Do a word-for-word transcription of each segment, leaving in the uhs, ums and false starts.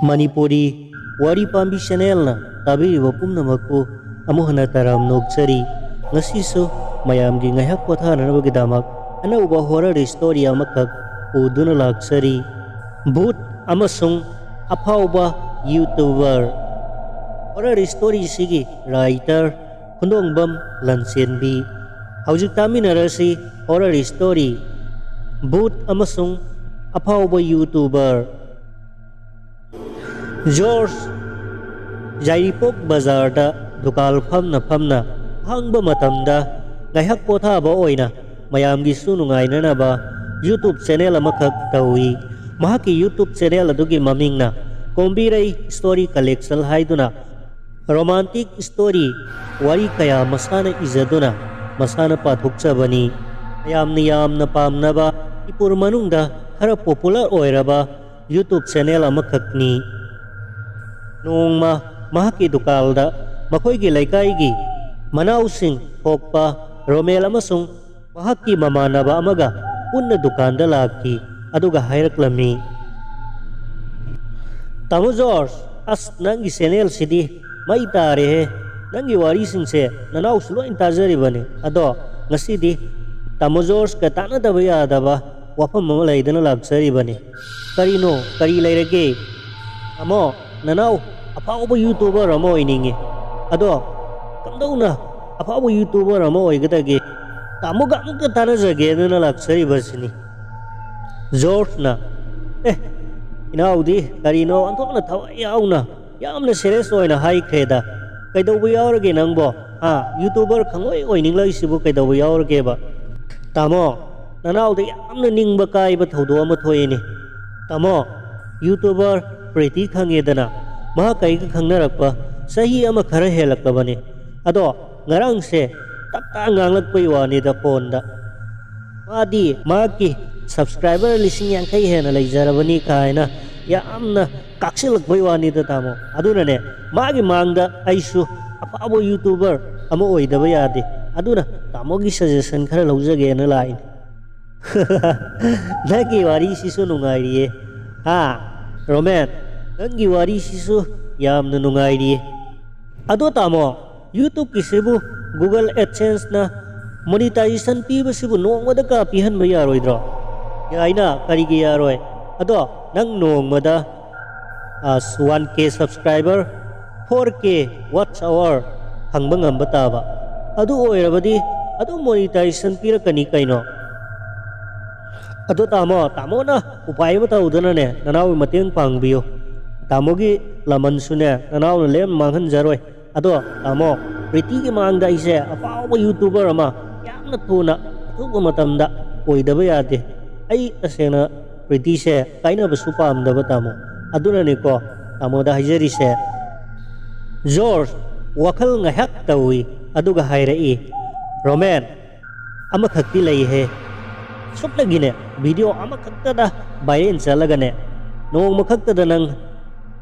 ꯃꯅꯤꯄꯨꯔꯤ ꯋꯥꯔꯤ ꯄꯥꯝꯕꯤ ꯆꯦꯅꯦꯜꯅ ꯇꯥꯕꯤꯔꯤꯕ ꯄꯨꯝꯅꯃꯛꯄꯨ ꯑꯃꯨꯛ ꯍꯟꯅ ꯇꯔꯥꯝꯅ ꯑꯣꯛꯆꯔꯤ꯫ ꯉꯁꯤꯁꯨ ꯃꯌꯥꯝꯒꯤ ꯉꯥꯏꯍꯥꯛ ꯄꯣꯊꯥꯅꯅꯕꯒꯤꯗꯃꯛ ꯑꯅꯧꯕ ꯍꯣꯔꯔ ꯁ꯭ꯇꯣꯔꯤ ꯑꯃꯈꯛ ꯄꯨꯗꯨꯅ ꯂꯥꯛꯆꯔꯤ꯫ ꯚꯨꯠ ꯑꯃꯁꯨꯡ ꯑꯐꯥꯎꯕ ꯌꯨꯇꯨꯕꯔ꯫ ꯍꯣꯔꯔ ꯁ꯭ꯇꯣꯔꯤꯁꯤꯒꯤ ꯔꯥꯏꯇꯔ ꯈꯨꯟꯗꯣꯡꯕꯝ ꯂꯟꯆꯦꯟꯕꯤ꯫ ꯍꯧꯖꯤꯛ ꯇꯥꯃꯤꯟꯅꯔꯁꯤ ꯍꯣꯔꯔ ꯁ꯭ꯇꯣꯔꯤ ꯚꯨꯠ ꯑꯃꯁꯨꯡ ꯑꯐꯥꯎꯕ ꯌꯨꯇꯨꯕꯔ꯫ ꯖꯣꯔꯖ ꯌꯥꯏꯔꯤꯄꯣꯛ ꯕꯖꯥꯔꯗ ꯗꯨꯀꯥꯟ ꯐꯝꯅ ꯐꯝꯅ ꯑꯍꯥꯡꯕ ꯃꯇꯝꯗ ꯉꯥꯏꯍꯥꯛ ꯄꯣꯊꯥꯕ ꯑꯣꯏꯅ ꯃꯌꯥꯝꯒꯤꯁꯨ ꯅꯨꯡꯉꯥꯏꯅꯅꯕ YouTube ꯆꯦꯅꯦꯜ ꯑꯃꯈꯛ ꯇꯧꯏ꯫ ꯃꯍꯥꯛꯀꯤ YouTube ꯆꯦꯅꯦꯜ ꯑꯗꯨꯒꯤ ꯃꯃꯤꯡꯅ ꯀꯣꯝꯕꯤꯔꯩ ꯁ꯭ꯇꯣꯔꯤ ꯀꯂꯦꯛꯁꯟ ꯍꯥꯏꯗꯨꯅ ꯔꯣꯃꯥꯟꯇꯤꯛ ꯁ꯭ꯇꯣꯔꯤ, ꯋꯥꯔꯤ ꯀꯌꯥ ꯃꯁꯥꯅ ꯏꯖꯗꯨꯅ ꯃꯁꯥꯅ ꯄꯥꯊꯣꯛꯆꯕꯅꯤ꯫ ꯃꯌꯥꯝꯅ ꯌꯥꯝꯅ ꯄꯥꯝꯅꯕ, ꯃꯅꯤꯄꯨꯔ ꯃꯅꯨꯡꯗ ꯈꯔ ꯄꯣꯄꯨꯂꯔ ꯑꯣꯏꯔꯕ YouTube ꯆꯦꯅꯦꯜ ꯑꯃꯈꯛꯅꯤ꯫ ꯅꯣꯡꯃ ꯃꯍꯥꯛꯀꯤ ꯗꯨꯀꯥꯟꯗ ꯃꯈꯣꯏꯒꯤ ꯂꯩꯀꯥꯏꯒꯤ ꯃꯅꯥꯎꯁꯤꯡ ꯊꯣꯛꯄ ꯔꯣꯃꯦꯜ ꯑꯃꯁꯨꯡ ꯃꯍꯥꯛꯀꯤ ꯃꯃꯥꯟꯅꯕ ꯑꯃꯒ ꯄꯨꯟꯅ ꯗꯨꯀꯥꯟꯗ ꯂꯥꯛꯈꯤ, ꯑꯗꯨꯒ ꯍꯥꯏꯔꯛꯂꯝꯃꯤ, "ꯇꯥꯃꯣ ꯖꯣꯔꯖ, ꯑꯁ, ꯅꯪꯒꯤ ꯆꯦꯅꯦꯜꯁꯤꯗꯤ ꯃꯩ ꯇꯥꯔꯦꯍꯦ꯫ ꯅꯪꯒꯤ ꯋꯥꯔꯤꯁꯤꯡꯁꯦ ꯅꯅꯥꯎꯁꯨ ꯂꯣꯏ ꯇꯥꯖꯔꯤꯕꯅꯤ꯫ ꯑꯗꯣ ꯉꯁꯤꯗꯤ ꯇꯥꯃꯣ ꯖꯣꯔꯖꯀ ꯇꯥꯟꯅꯗꯕ ꯌꯥꯗꯕ ꯋꯥꯐꯝ ꯑꯃ ꯂꯩꯗꯅ ꯂꯥꯛꯆꯔꯤꯕꯅꯤ꯫" "ꯀꯔꯤꯅꯣ? ꯀꯔꯤ ꯂꯩꯔꯒꯦ?" "ꯇꯥꯃꯣ, ꯅꯅꯥꯎ ꯑꯐꯥꯎꯕ ꯌꯨꯇꯨꯕꯔ ꯑꯃ ꯑꯣꯏꯅꯤꯡꯉꯤ꯫ ꯑꯗꯣ ꯀꯝꯗꯧꯅ ꯑꯐꯥꯎꯕ ꯌꯨꯇꯨꯕꯔ ꯑꯃ ꯑꯣꯏꯒꯗꯒꯦ? ꯇꯥꯃꯣꯒ ꯑꯃꯨꯛꯇ ꯇꯥꯟꯅꯖꯒꯦꯗꯅ ꯂꯥꯛꯆꯔꯤꯕꯁꯤꯅꯤ꯫" ꯖꯣꯔꯖꯅ, "ꯑꯦ, ꯏꯅꯥꯎꯗꯤ ꯀꯔꯤꯅꯣ ꯑꯣꯟꯊꯣꯛꯅ ꯊꯋꯥꯏ ꯌꯥꯎꯅ, ꯌꯥꯝꯅ ꯁꯦꯔꯤꯌꯁ ꯑꯣꯏꯅ ꯍꯥꯏꯈ꯭ꯔꯦꯗ꯫ ꯀꯩꯗꯧꯕ ꯌꯥꯎꯔꯒꯦ ꯅꯪꯕꯣ? ꯍꯥ? ꯌꯨꯇꯨꯕꯔ ꯈꯪꯑꯣꯏ ꯑꯣꯏꯅꯤꯡꯂꯛꯏꯁꯤꯕꯨ ꯀꯩꯗꯧꯕ ꯌꯥꯎꯔꯒꯦꯕ?" "ꯇꯥꯃꯣ, ꯅꯅꯥꯎꯗ ꯌꯥꯝꯅ ꯅꯤꯡꯕ ꯀꯥꯏꯕ ꯊꯧꯗꯣꯛ ꯑꯃ ꯊꯣꯛꯏꯅꯦ꯫ ꯇꯥꯃꯣ, ꯌꯨꯇꯨꯕꯔ ꯄ꯭ꯔꯤꯇꯤ ꯈꯪꯉꯦꯗꯅ, ꯃꯍꯥꯛ ꯑꯩꯒ ꯈꯪꯅꯔꯛꯄ ꯆꯍꯤ ꯑꯃ ꯈꯔ ꯍꯦꯜꯂꯛꯂꯕꯅꯤ꯫ ꯑꯗꯣ ꯉꯔꯥꯡꯁꯦ ꯇꯞ ꯇꯥ ꯉꯥꯡꯂꯛꯄꯩ ꯋꯥꯅꯤꯗ ꯐꯣꯟꯗ꯫ ꯃꯥꯗꯤ ꯃꯍꯥꯛꯀꯤ ꯁꯕꯁꯀ꯭ꯔꯥꯏꯕꯔ ꯂꯤꯁꯤꯡ ꯌꯥꯡꯈꯩ ꯍꯦꯟꯅ ꯂꯩꯖꯔꯕꯅꯤ ꯀꯥꯏꯅ ꯌꯥꯝꯅ ꯀꯥꯛꯁꯤꯜꯂꯛꯄꯩ ꯋꯥꯅꯤꯗ ꯇꯥꯃꯣ꯫ ꯑꯗꯨꯅꯅꯦ, ꯃꯥꯒꯤ ꯃꯥꯡꯗ ꯑꯩꯁꯨ ꯑꯐꯥꯎꯕ ꯌꯨꯇꯨꯕꯔ ꯑꯃ ꯑꯣꯏꯗꯕ ꯌꯥꯗꯦ꯫ ꯑꯗꯨꯅ ꯇꯥꯃꯣꯒꯤ ꯁꯖꯦꯁꯟ ꯈꯔ ꯂꯧꯖꯒꯦꯅ ꯂꯥꯛꯏꯅꯤ꯫" "ꯅꯪꯒꯤ ꯋꯥꯔꯤꯁꯤꯁꯨ ꯅꯨꯡꯉꯥꯏꯔꯤꯌꯦ꯫ ꯍꯥ, ꯔꯣꯃꯦꯟ, ꯅꯪꯒꯤ ꯋꯥꯔꯤꯁꯤꯁꯨ ꯌꯥꯝꯅ ꯅꯨꯡꯉꯥꯏꯔꯤꯌꯦ꯫ ꯑꯗꯣ ꯇꯥꯃꯣ, YouTube-ꯀꯤꯁꯤꯕꯨ Google AdSense-ꯅ monetization ꯄꯤꯕꯁꯤꯕꯨ ꯅꯣꯡꯃꯗ ꯀꯥ ꯄꯤꯍꯟꯕ ꯌꯥꯔꯣꯏꯗ꯭ꯔꯣ? ꯌꯥꯏꯅ, ꯀꯔꯤꯒꯤ ꯌꯥꯔꯣꯏ? ꯑꯗꯣ ꯅꯪ ꯅꯣꯡꯃꯗ, ꯑ, one K subscriber, four K watch hour ꯐꯪꯕ ꯉꯝꯕ ꯇꯥꯕ꯫ ꯑꯗꯨ ꯑꯣꯏꯔꯕꯗꯤ ꯑꯗꯨꯝ monetization ꯄꯤꯔꯛꯀꯅꯤ ꯀꯩꯅꯣ꯫ ꯑꯗꯣ ꯇꯥꯃꯣ, ꯇꯥꯃꯣꯅ ꯎꯄꯥꯏ ꯑꯃ ꯇꯧꯗꯅꯅꯦ, ꯅꯅꯥꯎꯒꯤ ꯃꯇꯦꯡ ꯄꯥꯡꯕꯤꯌꯨ꯫ ꯇꯥꯃꯣꯒꯤ ꯂꯃꯟꯁꯨꯅꯦ, ꯅꯅꯥꯎꯅ ꯂꯦꯝꯅ ꯃꯥꯡꯍꯟꯖꯔꯣꯏ꯫ ꯑꯗꯣ ꯇꯥꯃꯣ, ꯄ꯭ꯔꯤꯇꯤꯒꯤ ꯃꯥꯡꯗ ꯑꯩꯁꯦ ꯑꯐꯥꯎꯕ YouTuber ꯑꯃ ꯌꯥꯝꯅ ꯊꯨꯅ, ꯑꯊꯨꯕ ꯃꯇꯝꯗ ꯑꯣꯏꯗꯕ ꯌꯥꯗꯦ꯫ ꯑꯩ ꯇꯁꯦꯡꯅ ꯄ꯭ꯔꯤꯇꯤꯁꯦ ꯀꯥꯏꯅꯕꯁꯨ ꯄꯥꯝꯗꯕ, ꯇꯥꯃꯣ꯫ ꯑꯗꯨꯅꯅꯤꯀꯣ ꯇꯥꯃꯣꯗ ꯍꯥꯏꯖꯔꯤꯁꯦ꯫ ꯖꯣꯔꯖ, ꯋꯥꯈꯜ ꯉꯥꯏꯍꯥꯛ ꯇꯧꯏ, ꯑꯗꯨꯒ ꯍꯥꯏꯔꯛꯏ, "ꯔꯣꯃꯦꯟ, ꯑꯃꯈꯛꯇꯤ ꯂꯩꯍꯦ꯫ ꯁꯨꯞꯅꯒꯤꯅꯦ, video ꯑꯃꯈꯛꯇꯗ viral ꯆꯠꯂꯒꯅꯦ, ꯅꯣꯡꯃ ꯈꯛꯇꯗ ꯅꯪ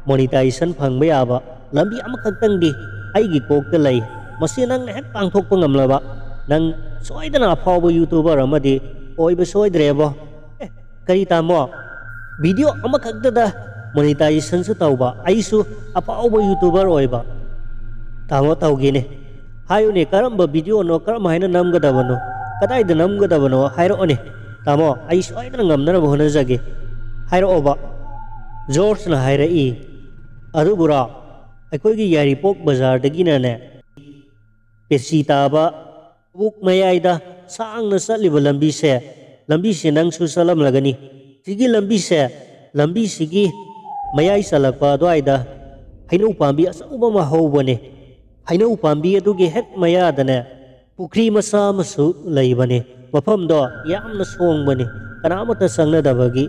monetization ꯐꯪꯕ ꯌꯥꯕ ꯂꯝꯕꯤ ꯑꯃꯈꯛꯇꯪꯗꯤ ꯑꯩꯒꯤ ꯀꯣꯛꯇ ꯂꯩ꯫ ꯃꯁꯤ ꯅꯪꯅ ꯍꯦꯛ ꯄꯥꯡꯊꯣꯛꯄ ꯉꯝꯂꯕ, ꯅꯪ ꯁꯣꯏꯗꯅ ꯑꯐꯥꯎꯕ YouTuber ꯑꯃꯗꯤ ꯑꯣꯏꯕ ꯁꯣꯏꯗ꯭ꯔꯦꯕꯣ꯫" "ꯑꯦ, ꯀꯔꯤ ꯇꯥꯃꯣ? Video ꯑꯃꯈꯛꯇꯗ monetization-ꯁꯨ ꯇꯧꯕ, ꯑꯩꯁꯨ ꯑꯐꯥꯎꯕ YouTuber ꯑꯣꯏꯕ?" "ꯇꯥꯃꯣ, ꯇꯧꯒꯦꯅꯦ꯫ ꯍꯥꯏꯌꯨꯅꯦ, ꯀꯔꯝꯕ video-ꯅꯣ, ꯀꯔꯝ ꯍꯥꯏꯅ ꯅꯝꯒꯗꯕꯅꯣ, ꯀꯗꯥꯏꯗ ꯅꯝꯒꯗꯕꯅꯣ ꯍꯥꯏꯔꯛꯑꯣꯅꯦ꯫ ꯇꯥꯃꯣ, ꯑꯩ ꯁꯣꯏꯗꯅ ꯉꯝꯅꯅꯕ ꯍꯣꯠꯅꯖꯒꯦ꯫ ꯍꯥꯏꯔꯛꯑꯣꯕ꯫" ꯖꯣꯔꯖꯅ ꯍꯥꯏꯔꯛꯏ, "ꯑꯗꯨꯕꯨꯔꯣ, ꯑꯩꯈꯣꯏꯒꯤ ꯌꯥꯏꯔꯤꯄꯣꯛ ꯕꯖꯥꯔꯗꯒꯤꯅꯅꯦ, ꯄꯦꯆꯤ ꯇꯥꯕ ꯂꯧꯕꯨꯛ ꯃꯌꯥꯏꯗ ꯁꯥꯡꯅ ꯆꯠꯂꯤꯕ ꯂꯝꯕꯤꯁꯦ, ꯂꯝꯕꯤꯁꯦ ꯅꯪꯁꯨ ꯆꯠꯂꯝꯂꯒꯅꯤ꯫ ꯁꯤꯒꯤ ꯂꯝꯕꯤꯁꯦ, ꯂꯝꯕꯤꯁꯤꯒꯤ ꯃꯌꯥꯏ ꯆꯜꯂꯛꯄ ꯑꯗꯨꯋꯥꯏꯗ ꯍꯩꯅꯧ ꯄꯥꯝꯕꯤ ꯑꯆꯧꯕ ꯑꯃ ꯍꯧꯕꯅꯦ꯫ ꯍꯩꯅꯧ ꯄꯥꯝꯕꯤ ꯑꯗꯨꯒꯤ ꯍꯦꯛ ꯃꯌꯥꯗꯅꯦ, ꯄꯨꯈ꯭ꯔꯤ ꯃꯆꯥ ꯑꯃꯁꯨ ꯂꯩꯕꯅꯦ꯫ ꯃꯐꯝꯗꯣ ꯌꯥꯝꯅ ꯁꯣꯡꯕꯅꯤ, ꯀꯅꯥꯃꯠꯇ ꯆꯪꯅꯗꯕꯒꯤ꯫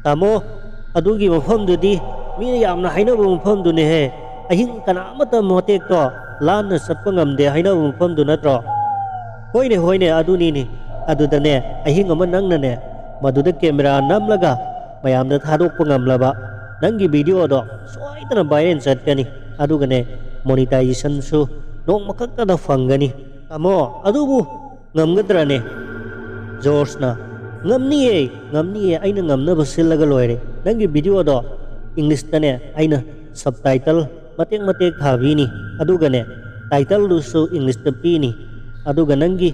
ꯇꯥꯃꯣ, ꯑꯗꯨꯒꯤ ꯃꯐꯝꯗꯨꯗꯤ ꯃꯤꯅ ꯌꯥꯝꯅ ꯍꯥꯏꯅꯕ ꯃꯐꯝꯗꯨꯅꯦꯍꯦ꯫ ꯑꯍꯤꯡ ꯀꯅꯥꯃꯠꯇ ꯃꯇꯦꯛꯇꯣ ꯂꯥꯟꯅ ꯆꯠꯄ ꯉꯝꯗꯦ ꯍꯥꯏꯅꯕ ꯃꯐꯝꯗꯨ ꯅꯠꯇ꯭ꯔꯣ?" "ꯍꯣꯏꯅꯦ, ꯍꯣꯏꯅꯦ, ꯑꯗꯨꯅꯤꯅꯦ꯫ ꯑꯗꯨꯗꯅꯦ, ꯑꯍꯤꯡ ꯑꯃ ꯅꯪꯅꯅꯦ, ꯃꯗꯨꯗ camera ꯅꯝꯂꯒ ꯃꯌꯥꯝꯗ ꯊꯥꯗꯣꯛꯄ ꯉꯝꯂꯕ, ꯅꯪꯒꯤ video-ꯗꯣ ꯁꯣꯏꯗꯅ viral ꯆꯠꯀꯅꯤ꯫ ꯑꯗꯨꯒꯅꯦ, monetization-ꯁꯨ ꯅꯣꯡꯃ ꯈꯛꯇꯗ ꯐꯪꯒꯅꯤ꯫" "ꯇꯥꯃꯣ, ꯑꯗꯨꯕꯨ ꯉꯝꯒꯗ꯭ꯔꯅꯦ?" ꯖꯣꯔꯖꯅ, "ꯉꯝꯅꯤꯌꯦ, ꯉꯝꯅꯤꯌꯦ, ꯑꯩꯅ ꯉꯝꯅꯕ ꯁꯤꯜꯂꯒ ꯂꯣꯏꯔꯦ꯫ ꯅꯪꯒꯤ video-ꯗꯣ English ꯇꯅꯦ ꯑꯩꯅ subtitle ꯃꯇꯦꯛ ꯃꯇꯦꯛ ꯊꯥꯕꯤꯅꯤ, ꯑꯗꯨꯒꯅꯦ title ꯗꯨꯁꯨ English ꯇ ꯄꯤꯅꯤ, ꯑꯗꯨꯒ ꯅꯪꯒꯤ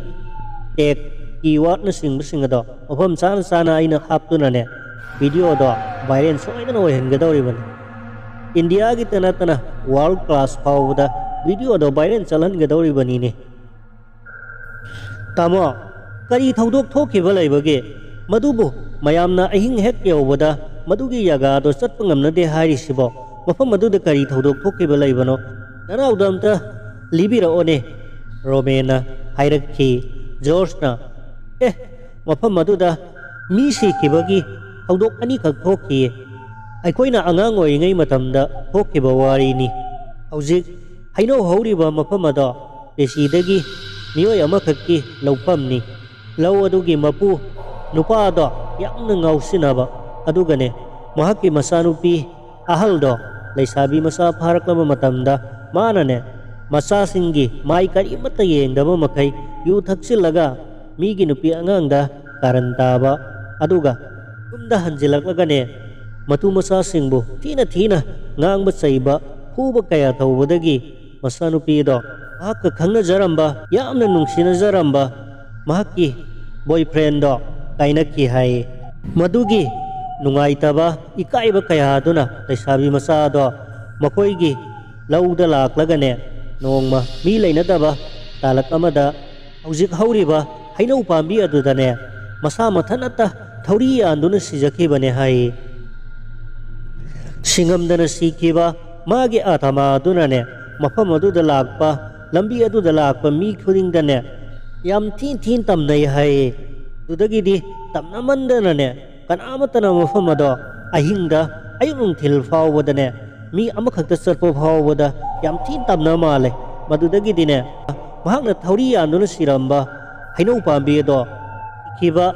tag, keywordꯅ ꯆꯤꯡꯕꯁꯤꯡ ꯑꯗꯣ ꯃꯐꯝ ꯆꯥꯅ ꯆꯥꯅ ꯑꯩꯅ ꯍꯥꯞꯇꯨꯅꯅꯦ video ꯗꯣ viral ꯁꯣꯏꯗꯅ ꯑꯣꯏꯍꯟꯒꯗꯧꯔꯤꯕꯅꯤ꯫ India ꯒꯤꯇ ꯅꯠꯇꯅ world class ꯐꯥꯎꯕꯗ video ꯗꯣ viral ꯆꯠꯍꯟꯒꯗꯧꯔꯤꯕꯅꯤꯅꯦ꯫ ꯇꯥꯃꯣ, ꯀꯔꯤ ꯊꯧꯗꯣꯛ ꯊꯣꯛꯈꯤꯕ ꯂꯩꯕꯒꯦ? ꯃꯗꯨꯕꯨ ꯃꯌꯥꯝꯅ ꯑꯍꯤꯡ ꯍꯦꯛ ꯌꯧꯕꯗ ꯃꯗꯨꯒꯤ ꯖꯒꯥꯗꯣ ꯆꯠꯄ ꯉꯝꯅꯗꯦ ꯍꯥꯏꯔꯤꯁꯤꯕꯣ? ꯃꯐꯝ ꯑꯗꯨꯗ ꯀꯔꯤ ꯊꯧꯗꯣꯛ ꯊꯣꯛꯈꯤꯕ ꯂꯩꯕꯅꯣ? ꯅꯅꯥꯎꯗ ꯑꯝꯇ ꯂꯤꯕꯤꯔꯛꯑꯣꯅꯦ, ꯔꯣꯃꯦꯟꯅ ꯍꯥꯏꯔꯛꯈꯤ꯫ ꯖꯣꯔꯖꯅ, "ꯑꯦ, ꯃꯐꯝ ꯑꯗꯨꯗ ꯃꯤ ꯁꯤꯈꯤꯕꯒꯤ ꯊꯧꯗꯣꯛ ꯑꯅꯤꯈꯛ ꯊꯣꯛꯈꯤꯌꯦ꯫ ꯑꯩꯈꯣꯏꯅ ꯑꯉꯥꯡ ꯑꯣꯏꯔꯤꯉꯩ ꯃꯇꯝꯗ ꯊꯣꯛꯈꯤꯕ ꯋꯥꯔꯤꯅꯤ꯫ ꯍꯧꯖꯤꯛ ꯍꯩꯅꯧ ꯍꯧꯔꯤꯕ ꯃꯐꯝ ꯑꯗꯣ ꯄꯦꯁꯤꯗꯒꯤ ꯃꯤꯑꯣꯏ ꯑꯃꯈꯛꯀꯤ ꯂꯧꯐꯝꯅꯤ꯫ ꯂꯧ ꯑꯗꯨꯒꯤ ꯃꯄꯨ ꯅꯨꯄꯥ ꯑꯗꯣ ꯌꯥꯝꯅ ꯉꯥꯎꯁꯤꯟꯅꯕ, ꯑꯗꯨꯒꯅꯦ, ꯃꯍꯥꯛꯀꯤ ꯃꯆꯥꯅꯨꯄꯤ ꯑꯍꯜꯗꯣ ꯂꯩꯁꯥꯕꯤ ꯃꯆꯥ ꯐꯥꯔꯛꯂꯕ ꯃꯇꯝꯗ ꯃꯥꯅꯅꯦ, ꯃꯆꯥꯁꯤꯡꯒꯤ ꯃꯥꯏ ꯀꯔꯤꯃꯠꯇ ꯌꯦꯡꯗꯕ ꯃꯈꯩ ꯌꯨ ꯊꯛꯆꯤꯜꯂꯒ ꯃꯤꯒꯤ ꯅꯨꯄꯤ ꯑꯉꯥꯡꯗ ꯀꯥꯔꯟ ꯇꯥꯕ, ꯑꯗꯨꯒ ꯌꯨꯝꯗ ꯍꯟꯖꯤꯜꯂꯛꯂꯒꯅꯦ, ꯃꯇꯨ ꯃꯆꯥꯁꯤꯡꯕꯨ ꯊꯤꯅ ꯊꯤꯅ ꯉꯥꯡꯕ ꯆꯩꯕ, ꯐꯨꯕ ꯀꯌꯥ ꯇꯧꯕꯗꯒꯤ ꯃꯆꯥꯅꯨꯄꯤꯗꯣ ꯃꯍꯥꯛꯀ ꯈꯪꯅꯖꯔꯝꯕ, ꯌꯥꯝꯅ ꯅꯨꯡꯁꯤꯅꯖꯔꯝꯕ ꯃꯍꯥꯛꯀꯤ boyfriendꯗꯣ ꯀꯥꯏꯅꯈꯤ ꯍꯥꯏ꯫ ꯃꯗꯨꯒꯤ ꯅꯨꯡꯉꯥꯏꯇꯕ, ꯏꯀꯥꯏꯕ ꯀꯌꯥ ꯑꯗꯨꯅ ꯂꯩꯁꯥꯕꯤ ꯃꯆꯥꯗꯣ ꯃꯈꯣꯏꯒꯤ ꯂꯧꯗ ꯂꯥꯛꯂꯒꯅꯦ, ꯅꯣꯡꯃ ꯃꯤ ꯂꯩꯅꯗꯕ ꯇꯥꯂꯛ ꯑꯃꯗ ꯍꯧꯖꯤꯛ ꯍꯧꯔꯤꯕ ꯍꯩꯅꯧ ꯄꯥꯝꯕꯤ ꯑꯗꯨꯗꯅꯦ, ꯃꯁꯥ ꯃꯊꯟꯇ ꯊꯧꯔꯤ ꯌꯥꯟꯗꯨꯅ ꯁꯤꯖꯈꯤꯕꯅꯦ ꯍꯥꯏ꯫ ꯁꯤꯉꯝꯗꯅ ꯁꯤꯈꯤꯕ ꯃꯥꯒꯤ ꯑꯥꯇꯃꯥ ꯑꯗꯨꯅꯅꯦ, ꯃꯐꯝ ꯑꯗꯨꯗ ꯂꯥꯛꯄ ꯂꯝꯕꯤ ꯑꯗꯨꯗ ꯂꯥꯛꯄ ꯃꯤ ꯈꯨꯗꯤꯡꯗꯅꯦ, ꯌꯥꯝ ꯊꯤ ꯊꯤꯅ ꯇꯝꯅꯩ ꯍꯥꯏꯌꯦ꯫ ꯑꯗꯨꯗꯒꯤꯗꯤ ꯇꯝꯅꯃꯟꯗꯅꯅꯦ, ꯀꯅꯥꯃꯠꯇꯅ ꯃꯐꯝ ꯑꯗꯣ ꯑꯍꯤꯡꯗ, ꯑꯌꯨꯛ ꯅꯨꯡꯊꯤꯜ ꯐꯥꯎꯕꯗꯅꯦ, ꯃꯤ ꯑꯃꯈꯛꯇ ꯆꯠꯄ ꯐꯥꯎꯕꯗ ꯌꯥꯝ ꯊꯤꯅ ꯇꯝꯅ ꯃꯥꯜꯂꯦ꯫ ꯃꯗꯨꯗꯒꯤꯗꯤꯅꯦ, ꯃꯍꯥꯛꯅ ꯊꯧꯔꯤ ꯌꯥꯟꯗꯨꯅ ꯁꯤꯔꯝꯕ ꯍꯩꯅꯧ ꯄꯥꯝꯕꯤ ꯑꯗꯣ ꯁꯤꯈꯤꯕ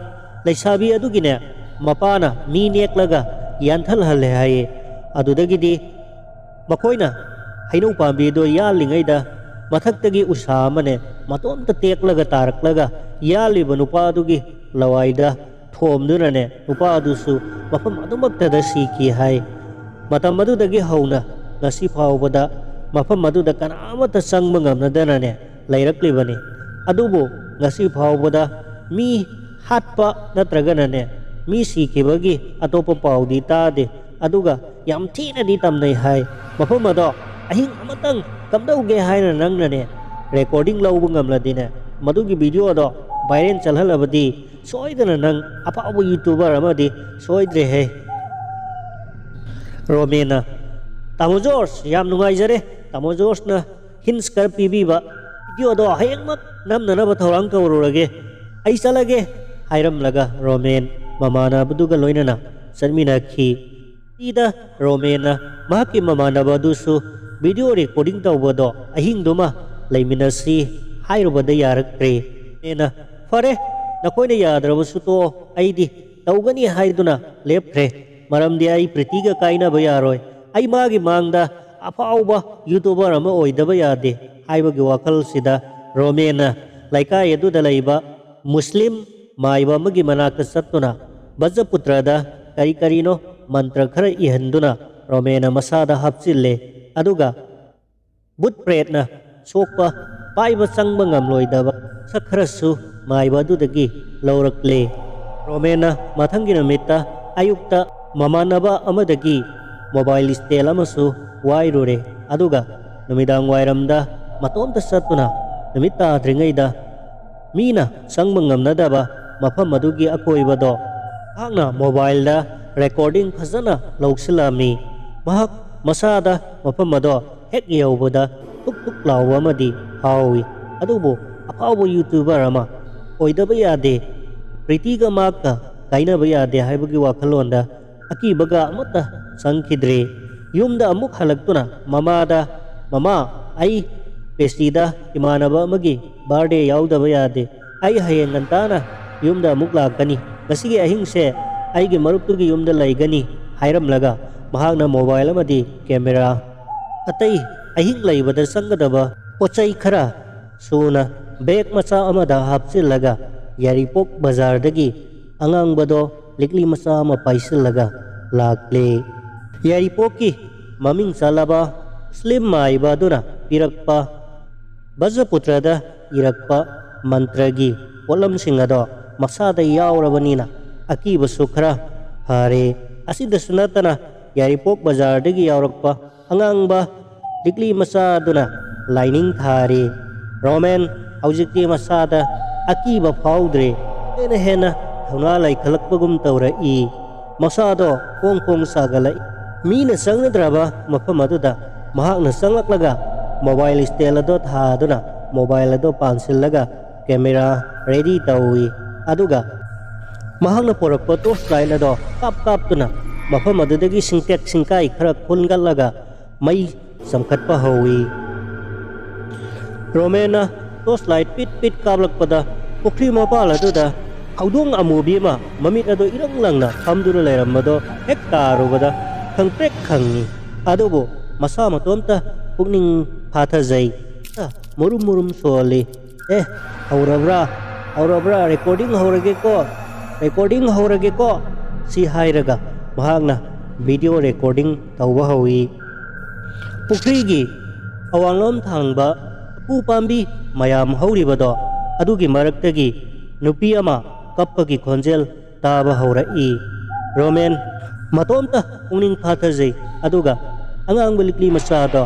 ꯂꯩꯁꯥꯕꯤ ꯑꯗꯨꯒꯤꯅꯦ, ꯃꯄꯥꯅ ꯃꯤ ꯅꯦꯛꯂꯒ ꯌꯥꯟꯊꯠꯍꯜꯂꯦ ꯍꯥꯏꯌꯦ꯫ ꯑꯗꯨꯗꯒꯤꯗꯤ ꯃꯈꯣꯏꯅ ꯍꯩꯅꯧ ꯄꯥꯝꯕꯤꯗꯣ ꯌꯥꯜꯂꯤꯉꯩꯗ ꯃꯊꯛꯇꯒꯤ ꯎꯁꯥ ꯑꯃꯅꯦ, ꯃꯇꯣꯝꯇ ꯇꯦꯛꯂꯒ ꯇꯥꯔꯛꯂꯒ ꯌꯥꯜꯂꯤꯕ ꯅꯨꯄꯥ ꯑꯗꯨꯒꯤ ꯂꯋꯥꯏꯗ ꯊꯣꯝꯗꯨꯅꯅꯦ, ꯅꯨꯄꯥ ꯑꯗꯨꯁꯨ ꯃꯐꯝ ꯑꯗꯨꯃꯛꯇꯗ ꯁꯤꯈꯤ ꯍꯥꯏ꯫ ꯃꯇꯝ ꯑꯗꯨꯗꯒꯤ ꯍꯧꯅ ꯉꯁꯤ ꯐꯥꯎꯕꯗ ꯃꯐꯝ ꯑꯗꯨꯗ ꯀꯅꯥ ꯑꯃꯠꯇ ꯆꯪꯕ ꯉꯝꯅꯗꯅꯅꯦ ꯂꯩꯔꯛꯂꯤꯕꯅꯤ꯫ ꯑꯗꯨꯕꯨ ꯉꯁꯤ ꯐꯥꯎꯕꯗ ꯃꯤ ꯍꯥꯠꯄ ꯅꯠꯇ꯭ꯔꯒꯅꯅꯦ ꯃꯤ ꯁꯤꯈꯤꯕꯒꯤ ꯑꯇꯣꯞꯄ ꯄꯥꯎꯗꯤ ꯇꯥꯗꯦ꯫ ꯑꯗꯨꯒ ꯌꯥꯝ ꯊꯤꯅꯗꯤ ꯇꯝꯅꯩ ꯍꯥꯏ꯫ ꯃꯐꯝ ꯑꯗꯣ ꯑꯍꯤꯡ ꯑꯃꯇꯪ ꯀꯝꯗꯧꯒꯦ ꯍꯥꯏꯅ ꯅꯪꯅꯅꯦ ꯔꯦꯀꯣꯔꯗꯤꯡ ꯂꯧꯕ ꯉꯝꯂꯗꯤꯅꯦ, ꯃꯗꯨꯒꯤ ꯚꯤꯗꯤꯑꯣꯗꯣ ꯚꯥꯏꯔꯦꯜ ꯆꯠꯍꯜꯂꯕꯗꯤ ꯁꯣꯏꯗꯅ ꯅꯪ ꯑꯐꯥꯎꯕ ꯌꯨꯇꯨꯕꯔ ꯑꯃꯗꯤ ꯁꯣꯏꯗ꯭ꯔꯦꯍꯦ꯫ ꯔꯣꯃꯦꯟꯅ, "ꯇꯥꯃꯣ ꯖꯣꯔꯖ, ꯌꯥꯝ ꯅꯨꯡꯉꯥꯏꯖꯔꯦ꯫ ꯇꯥꯃꯣ ꯖꯣꯔꯖꯅ ꯍꯤꯟꯁ ꯈꯔ ꯄꯤꯕꯤꯕ꯫ ꯚꯤꯗꯤꯑꯣꯗꯣ ꯍꯌꯦꯡꯃꯛ ꯅꯝꯅꯅꯕ ꯊꯧꯔꯥꯡ ꯇꯧꯔꯨꯔꯒꯦ꯫ ꯑꯩ ꯆꯠꯂꯒꯦ" ꯍꯥꯏꯔꯝꯂꯒ ꯔꯣꯃꯦꯟ ꯃꯃꯥꯟꯅꯕꯗꯨꯒ ꯂꯣꯏꯅꯅ ꯆꯠꯃꯤꯟꯅꯈꯤ꯫ ꯁꯤꯗ ꯔꯣꯃꯦꯟꯅ ꯃꯍꯥꯛꯀꯤ ꯃꯃꯥꯟꯅꯕ ꯑꯗꯨꯁꯨ ꯚꯤꯗꯤꯑꯣ ꯔꯦꯀꯣꯔꯗꯤꯡ ꯇꯧꯕꯗꯣ ꯑꯍꯤꯡꯗꯨꯃ ꯂꯩꯃꯤꯟꯅꯁꯤ ꯍꯥꯏꯔꯨꯕꯗ ꯌꯥꯔꯛꯇ꯭ꯔꯦ꯫ ꯔꯣꯃꯦꯟꯅ, "ꯐꯔꯦ, ꯅꯈꯣꯏꯅ ꯌꯥꯗ꯭ꯔꯕꯁꯨ ꯇꯣꯛꯑꯣ, ꯑꯩꯗꯤ ꯇꯧꯒꯅꯤ" ꯍꯥꯏꯗꯨꯅ ꯂꯦꯞꯈ꯭ꯔꯦ꯫ "ꯃꯔꯝꯗꯤ ꯑꯩ ꯄ꯭ꯔꯤꯇꯤꯒ ꯀꯥꯏꯅꯕ ꯌꯥꯔꯣꯏ꯫ ꯑꯩ ꯃꯥꯒꯤ ꯃꯥꯡꯗ ꯑꯐꯥꯎꯕ ꯌꯨꯇꯨꯕꯔ ꯑꯃ ꯑꯣꯏꯗꯕ ꯌꯥꯗꯦ" ꯍꯥꯏꯕꯒꯤ ꯋꯥꯈꯜꯁꯤꯗ ꯔꯣꯃꯦꯟꯅ ꯂꯩꯀꯥꯏ ꯑꯗꯨꯗ ꯂꯩꯕ ꯃꯨꯁꯂꯤꯝ ꯃꯥꯏꯕ ꯑꯃꯒꯤ ꯃꯅꯥꯛꯇ ꯆꯠꯇꯨꯅ ꯕꯖꯄꯨꯇ꯭ꯔꯗ ꯀꯔꯤ ꯀꯔꯤꯅꯣ ꯃꯟꯇ꯭ꯔ ꯈꯔ ꯏꯍꯟꯗꯨꯅ ꯔꯣꯃꯦꯟꯅ ꯃꯁꯥꯗ ꯍꯥꯞꯆꯤꯜꯂꯦ꯫ ꯑꯗꯨꯒ ꯕꯨꯠ ꯄ꯭ꯔꯦꯠꯅ ꯁꯣꯛꯄ ꯄꯥꯏꯕ ꯆꯪꯕ ꯉꯝꯂꯣꯏꯗꯕ ꯁꯛ ꯈꯔꯁꯨ ꯃꯥꯏꯕ ꯑꯗꯨꯗꯒꯤ ꯂꯧꯔꯛꯂꯦ꯫ ꯔꯣꯃꯦꯟꯅ ꯃꯊꯪꯒꯤ ꯅꯨꯃꯤꯠꯇ ꯑꯌꯨꯛꯇ ꯃꯃꯥꯟꯅꯕ ꯑꯃꯗꯒꯤ ꯃꯣꯕꯥꯏꯜ ꯁ꯭ꯇꯦꯟ ꯑꯃꯁꯨ ꯋꯥꯏꯔꯨꯔꯦ꯫ ꯑꯗꯨꯒ ꯅꯨꯃꯤꯗꯥꯡ ꯋꯥꯏꯔꯝꯗ ꯃꯇꯣꯝꯇ ꯆꯠꯇꯨꯅ ꯅꯨꯃꯤꯠ ꯇꯥꯗ꯭ꯔꯤꯉꯩꯗ ꯃꯤꯅ ꯆꯪꯕ ꯉꯝꯅꯗꯕ ꯃꯐꯝ ꯑꯗꯨꯒꯤ ꯑꯀꯣꯏꯕꯗꯣ ꯃꯍꯥꯛꯅ ꯃꯣꯕꯥꯏꯜꯗ ꯔꯦꯀꯣꯔꯗꯤꯡ ꯐꯖꯅ ꯂꯧꯁꯤꯜꯂꯝꯃꯤ꯫ ꯃꯍꯥꯛ ꯃꯁꯥꯗ ꯃꯐꯝ ꯑꯗꯣ ꯍꯦꯛ ꯌꯧꯕꯗ ꯊꯨꯛ ꯊꯨꯛ ꯂꯥꯎꯕ ꯑꯃꯗꯤ ꯐꯥꯎꯏ꯫ ꯑꯗꯨꯕꯨ ꯑꯐꯥꯎꯕ ꯌꯨꯇꯨꯕꯔ ꯑꯃ ꯑꯣꯏꯗꯕ ꯌꯥꯗꯦ, ꯄ꯭ꯔꯤꯇꯤꯒ ꯃꯍꯥꯛꯀ ꯀꯥꯏꯅꯕ ꯌꯥꯗꯦ ꯍꯥꯏꯕꯒꯤ ꯋꯥꯈꯜꯂꯣꯟꯗ ꯑꯀꯤꯕꯒ ꯑꯃꯠꯇ ꯆꯪꯈꯤꯗ꯭ꯔꯦ꯫ ꯌꯨꯝꯗ ꯑꯃꯨꯛ ꯍꯜꯂꯛꯇꯨꯅ ꯃꯃꯥꯗ, "ꯃꯃꯥ, ꯑꯩ ꯄꯦꯁꯇꯤꯗ ꯏꯃꯥꯟꯅꯕ ꯑꯃꯒꯤ ꯕꯥꯔꯗꯦ ꯌꯥꯎꯗꯕ ꯌꯥꯗꯦ꯫ ꯑꯩ ꯍꯌꯦꯡ ꯉꯟꯇꯥꯅ ꯌꯨꯝꯗ ꯑꯃꯨꯛ ꯂꯥꯛꯀꯅꯤ꯫ ꯉꯁꯤꯒꯤ ꯑꯍꯤꯡꯁꯦ ꯑꯩꯒꯤ ꯃꯔꯨꯞꯇꯨꯒꯤ ꯌꯨꯝꯗ ꯂꯩꯒꯅꯤ" ꯍꯥꯏꯔꯝꯂꯒ ꯃꯍꯥꯛꯅ ꯃꯣꯕꯥꯏꯜ ꯑꯃꯗꯤ ꯀꯦꯃꯦꯔꯥ, ꯑꯇꯩ ꯑꯍꯤꯡ ꯂꯩꯕꯗ ꯆꯪꯒꯗꯕ ꯄꯣꯠ ꯆꯩ ꯈꯔ ꯁꯨꯅ ꯕꯦꯒ ꯃꯆꯥ ꯑꯃꯗ ꯍꯥꯞꯆꯤꯜꯂꯒ ꯌꯥꯏꯔꯤꯄꯣꯛ ꯕꯖꯥꯔꯗꯒꯤ ꯑꯉꯥꯡꯕꯗꯣ ꯂꯤꯛꯂꯤ ꯃꯆꯥ ꯑꯃ ꯄꯥꯏꯁꯤꯜꯂꯒ ꯂꯥꯛꯂꯦ꯫ ꯌꯥꯏꯔꯤꯄꯣꯛꯀꯤ ꯃꯃꯤꯡ ꯆꯠꯂꯕ ꯁ꯭ꯂꯤꯝ ꯃꯥꯏꯕ ꯑꯗꯨꯅ ꯄꯤꯔꯛꯄ ꯕꯖꯄꯨꯇ꯭ꯔꯗ ꯏꯔꯛꯄ ꯃꯟꯇ꯭ꯔꯒꯤ ꯄꯣꯠꯂꯝꯁꯤꯡ ꯑꯗꯣ ꯃꯁꯥꯗ ꯌꯥꯎꯔꯕꯅꯤꯅ ꯑꯀꯤꯕꯁꯨ ꯈꯔ ꯐꯔꯦ꯫ ꯑꯁꯤꯗꯁꯨ ꯅꯠꯇꯅ ꯌꯥꯏꯔꯤꯄꯣꯛ ꯕꯖꯥꯔꯗꯒꯤ ꯌꯥꯎꯔꯛꯄ ꯑꯉꯥꯡꯕ ꯂꯤꯛꯂꯤ ꯃꯆꯥ ꯑꯗꯨꯅ ꯂꯥꯏꯅꯤꯡ ꯊꯥꯔꯤ꯫ ꯔꯣꯃꯦꯟ ꯍꯧꯖꯤꯛꯇꯤ ꯃꯁꯥꯗ ꯑꯀꯤꯕ ꯐꯥꯎꯗ꯭ꯔꯦ꯫ ꯍꯦꯟꯅ ꯍꯦꯟꯅ ꯊꯧꯅꯥ ꯂꯩꯈꯠꯂꯛꯄꯒꯨꯝ ꯇꯧꯔꯛꯏ꯫ ꯃꯁꯥꯗꯣ ꯐꯣꯡ ꯐꯣꯡ ꯁꯥꯒꯠꯂꯛꯏ꯫ ꯃꯤꯅ ꯆꯪꯅꯗ꯭ꯔꯕ ꯃꯐꯝ ꯑꯗꯨꯗ ꯃꯍꯥꯛꯅ ꯆꯪꯂꯛꯂꯒ ꯃꯣꯕꯥꯏꯜ ꯁ꯭ꯇꯦꯟ ꯑꯗꯣ ꯊꯥꯗꯨꯅ ꯃꯣꯕꯥꯏꯜ ꯑꯗꯣ ꯄꯥꯟꯁꯤꯜꯂꯒ ꯀꯦꯃꯦꯔꯥ ꯔꯦꯗꯤ ꯇꯧꯏ꯫ ꯑꯗꯨꯒ ꯃꯍꯥꯛꯅ ꯄꯨꯔꯛꯄ ꯇꯣꯔꯆ ꯂꯥꯏꯠ ꯑꯗꯣ ꯀꯥꯞ ꯀꯥꯞꯇꯨꯅ ꯃꯐꯝ ꯑꯗꯨꯗꯒꯤ ꯁꯤꯡꯇꯦꯛ ꯁꯤꯡꯀꯥꯏ ꯈꯔ ꯈꯨꯟꯒꯠꯂꯒ ꯃꯩ ꯆꯪꯈꯠꯄ ꯍꯧꯏ꯫ ꯔꯣꯃꯦꯟꯅ ꯇꯣꯔꯆ ꯂꯥꯏꯠ ꯄꯤꯠ ꯄꯤꯠ ꯀꯥꯞꯂꯛꯄꯗ ꯄꯨꯈ꯭ꯔꯤ ꯃꯄꯥꯜ ꯑꯗꯨꯗ ꯍꯧꯗꯣꯡ ꯑꯃꯨꯕꯤ ꯑꯃ ꯃꯃꯤꯠ ꯑꯗꯨ ꯏꯔꯪ ꯂꯪꯅ ꯐꯝꯗꯨꯅ ꯂꯩꯔꯝꯕꯗꯣ ꯍꯦꯛ ꯇꯥꯔꯨꯕꯗ ꯈꯪꯇ꯭ꯔꯦꯛ ꯈꯪꯉꯤ꯫ ꯑꯗꯨꯕꯨ ꯃꯁꯥ ꯃꯇꯣꯝꯇ ꯄꯨꯛꯅꯤꯡ ꯐꯥꯊꯖꯩ꯫ ꯃꯨꯔꯨꯝ ꯃꯨꯔꯨꯝ ꯁꯣꯜꯂꯤ꯫ "ꯑꯦ, ꯍꯧꯔꯕ꯭ꯔꯥ? ꯍꯧꯔꯕ꯭ꯔꯥ? ꯔꯦꯀꯣꯔꯗꯤꯡ ꯍꯧꯔꯒꯦꯀꯣ, ꯔꯦꯀꯣꯔꯗꯤꯡ ꯍꯧꯔꯒꯦꯀꯣ," ꯁꯤ ꯍꯥꯏꯔꯒ ꯃꯍꯥꯛꯅ ꯚꯤꯗꯤꯑꯣ ꯔꯦꯀꯣꯔꯗꯤꯡ ꯇꯧꯕ ꯍꯧꯏ꯫ ꯄꯨꯈ꯭ꯔꯤꯒꯤ ꯑꯋꯥꯡꯂꯣꯝ ꯊꯥꯡꯕ ꯎꯄꯨ ꯄꯥꯝꯕꯤ ꯃꯌꯥꯝ ꯍꯧꯔꯤꯕꯗꯣ, ꯑꯗꯨꯒꯤ ꯃꯔꯛꯇꯒꯤ ꯅꯨꯄꯤ ꯑꯃ ꯀꯞꯄꯒꯤ ꯈꯣꯟꯖꯦꯜ ꯇꯥꯕ ꯍꯧꯔꯛꯏ꯫ ꯔꯣꯃꯦꯟ ꯃꯇꯣꯝꯇ ꯄꯨꯛꯅꯤꯡ ꯐꯥꯊꯖꯩ, ꯑꯗꯨꯒ ꯑꯉꯥꯡꯕ ꯂꯤꯛꯂꯤ ꯃꯆꯥꯗꯣ